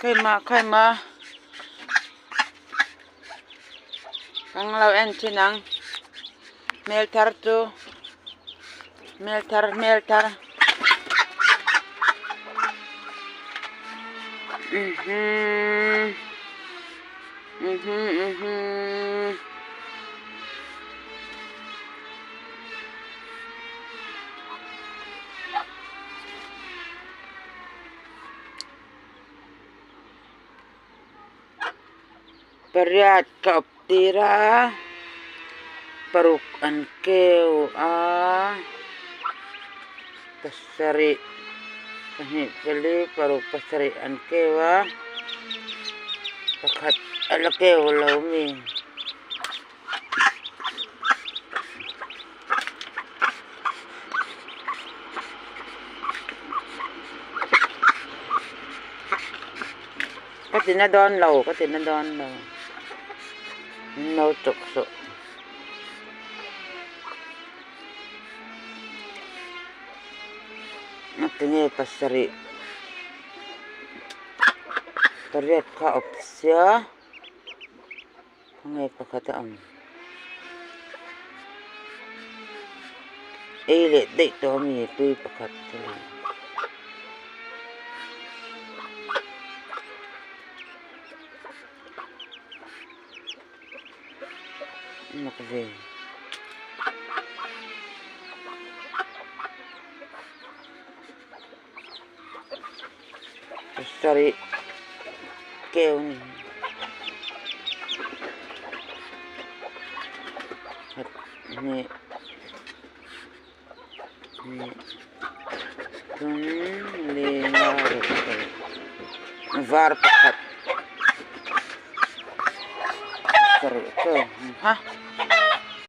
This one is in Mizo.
Khaima khaima kan lo en thin ang hmel thar chu hmel thar hmel thar mhm mhm mhm. Pariat ka awp tir a paruk an keu a pasarih pahnih pali paruk pasarih an keu a pakhat a la keu lo mi. Ka ti na dawn lo ka ti na dawn lo min lo chawk suh. Ngatinge pasarih pariat kha a awp sia. Khawnge pakhat a awm ei leh daih tawh ami tui pakhat chu mak ve. Pasarih keu ni khat hnih hnih thum li nga ruk sarih var pakhat pasarih keu ha.